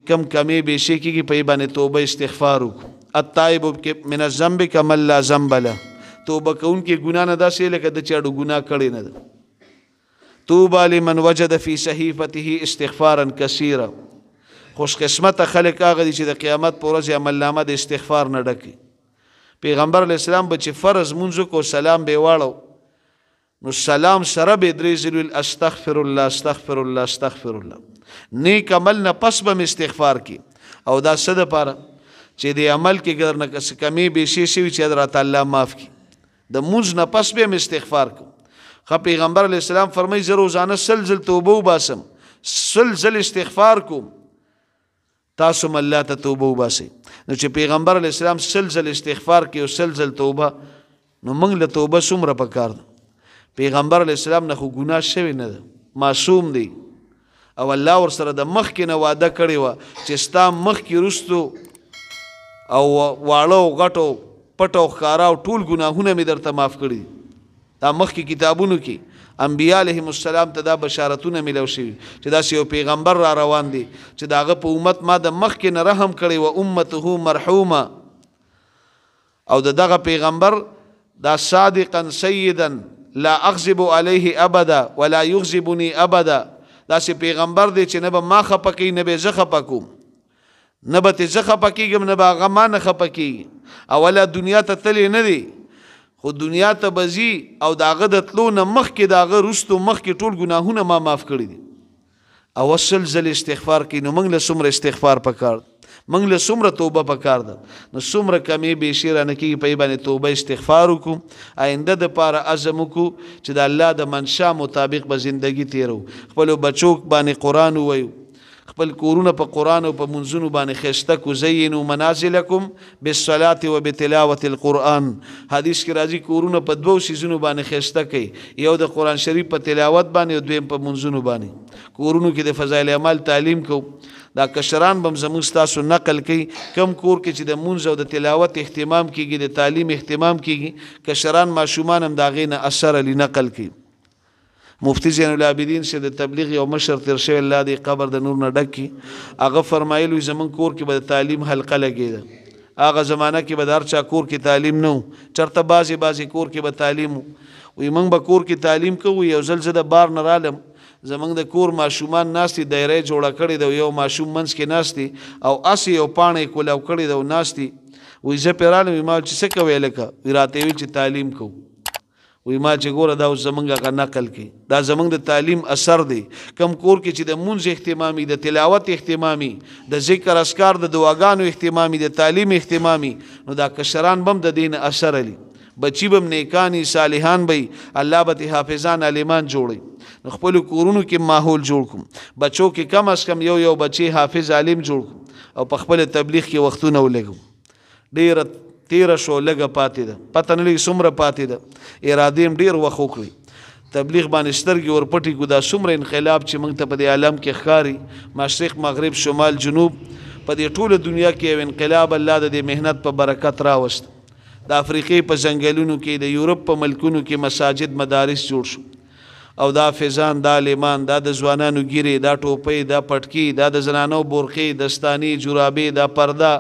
کم کمی بیشی کیږي په باندې توبه استغفار وکړو. التائب من الذنب کمن لا ذنب له، توبه کوونکی ګناه نه داسې لکه د چا ګناه کړې نه ده. توبه لمن وجد فی صحیفته استغفارا کثیرا، خوش قسمته خلک هغه دي چې د قیامت په ورځ عملنامه د استغفار نه ډکې. پیغمبر علیه السلام به چې فرض مونځ وکړو سلام به یې واړو، نو سلام سره به درې ځلې ویل استغفر الله استغفر الله استغفر الله. نیک عمل نه پس به مې استغفار کی، او دا څه دپاره چې د عمل کې ګر نه څه کمې بیشې شوي چې راته الله معاف کړي. د مونځ نه پس به مې استغفار کوم. ښه پیغمبر علیه السلام فرمایي زه روزانه 100 ځل توبه وباسم، 100 ځل استغفار کوم، تاسو هم الله ته توبه وباسئ. نو چې پیغمبر علیه السلام 100 ځل استغفار کوي او 100 ځل توبه، نو موږ له توبه څومره پکار ده؟ پیغمبر علیه السلام نه خو ګناه شوې نه ده، معصوم دی، او الله ورسره د مخکې نه وعده کړې وه چې ستا مخکې وروستو او واړه او غټو پټ او ښکاره او ټول ګناهونه مې درته معاف کړي دي. دا مخکې کتابونو کې انبیا علیهم السلام ته دا بشارتونه میلاو شوي چې داسې یو پیغمبر را روان دی چې د هغه په امت ما د مخکې نه رحم کړی و، امته مرحومه. او د دغه پیغمبر دا صادقا سیدا لا اغضب علیه ابدا ولا یغضبني ابدا، داسې پیغمبر دی چې نه به ما خفه کوي نه به زه خفه کوم، نه به ترې زه خفه کېږم نه به هغه ما نه خفه کېږي. اوله دنیا ته تللی نه دی، خو دنیا ته به ځي او د هغه د تلو نه مخکې د هغه وروستو مخکې ټول ګناهونه ما معاف کړي دي. او 100 ځل استغفار کوي، نو موږ له څومره استغفار پکار ده، موږ له څومره توبه پکار ده، نو څومره کمې بیشې رانه کېږي په دې باندې توبه استغفار وکړو. آینده دپاره عزم وکړو چې د الله د منشا مطابق به زندګي تېرو، خپلو بچو باندې قرآن ووایو، خپل کورونه په قرآن او په منځونو باندې ښایسته کړو. زینو منازلکم بالصلاة وبتلاوة القرآن. حدیث کې راځي کورونه په دوو څیزونو باندې ښایسته کوي، یو د قرآن شریف په تلاوت باندې او دویم په منځونو باندې. کورونو کې د فضایل اعمال تعلیم کوو. دا کشران به هم زموږ ستاسو نقل کوي، کم کور کې چې د مونځ او د تلاوت اهتمام کېږي، د تعلیم اهتمام کېږي، کشران ماشومان هم د هغې نه اثر علی نقل کوي. مفتی زین العابدین چې د تبلیغ یو مشر تیر شوی، الله دې قبر د نور نه ډک کړي، هغه فرمایل وي زموږ کور کې به د تعلیم حلقه لګېده. هغه زمانه کې به د هر چا کور کې تعلیم نه و، چېرته بعضې بعضې کور کې به تعلیم و. وایي موږ به کور کې تعلیم کوو. یو ځل زه د بار نه رالم، زموږ د کور ماشومان ناست دي، دایره یې جوړه کړې ده، یو ماشوم منځ کې ناست دی او هسې یو پاڼه یې کولاو کړې ده او ناست دي. وایي زه پرې رالم، وایي ما ویل چې څه کوې هلکه؟ وایي راته یې ویل چې تعلیم کوو. وایي ما چې ګوره دا اوس زموږ هغه نقل کوي، دا زموږ د تعلیم اثر دی. کم کور کې چې د مونځ اهتمامي، د تلاوت اهتمامي، د ذکر اذکار، د دعاګانو اهتمامي، د تعلیم اهتمامي، نو دا کشران به هم د دې نه اثر لري، بچي به هم نیکان صالحان به وي، الله به ترې حافظان عالمان جوړوي. نو خپلو کورونو کې ماحول جوړ کړو، بچو کې کم از کم یو یو بچی حافظ عالم جوړ کړو او په خپل تبلیغ کې وختونه ولګو. ډېره تېره شو، لږه پاتې ده، پته نه لګي څومره پاتې ده، ارادې هم ډېر وخت وکړي. تبلیغ باندې سترګې ورپټې کړو. دا څومره انقلاب چې موږ ته په دې عالم کې ښکاري، مشرق مغرب شمال جنوب، په دې ټوله دنیا کې یو انقلاب الله د دې محنت په برکت راوست. د افریقې په ځنګلونو کې، د یورپ په ملکونو کې مساجد مدارس جوړ شو، او دا فیضان، دا عالمان، دا د ځوانانو ګیرې، دا ټوپۍ، دا پټکي، دا د زنانو بورقې، دستانې، جرابې، دا پرده،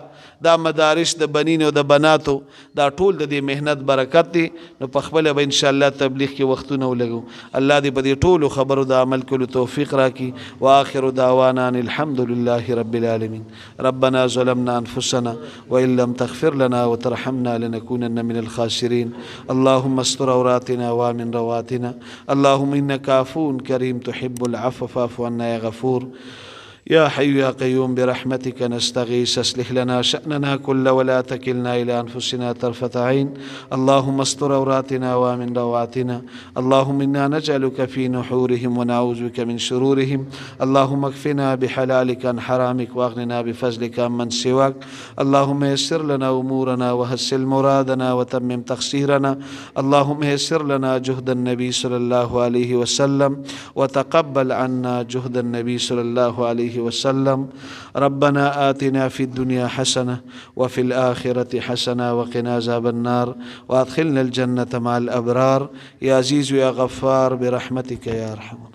دا مدارس د بنینو د بناتو، دا ټول د دې محنت برکت دی. نو په خپله به انشاءالله تبلیغ کې وختونه ولګو. الله دې په دې ټولو خبرو د عمل کولو توفیق راکړي. واخر دعوانا ان الحمد لله رب العالمین. ربنا ظلمنا انفسنا وان لم تغفر لنا وترحمنا لنكونن من الخاسرین. اللهم استر عوراتنا وامن رواتنا. اللهم انك عفو كريم تحب العفو فاعف عنا يا غفور. يا حي يا قيوم برحمتك نستغيث، اصلح لنا شأننا كله ولا تكلنا إلى أنفسنا طرفة عين. اللهم استر عوراتنا وامن رواتنا. اللهم إنا نجعلك في نحورهم ونعوذ بك من شرورهم. اللهم اكفنا بحلالك عن حرامك واغننا بفضلك عمن سواك. اللهم يسر لنا أمورنا وهسل مرادنا وتمم تقصيرنا. اللهم يسر لنا جهد النبي صلى الله عليه وسلم وتقبل عنا جهد النبي صلى الله عليه وسلم. ربنا آتنا في الدنيا حسنة وفي الآخرة حسنة وقنا عذاب النار وأدخلنا الجنة مع الأبرار. يا عزيز يا غفار برحمتك يا أرحم.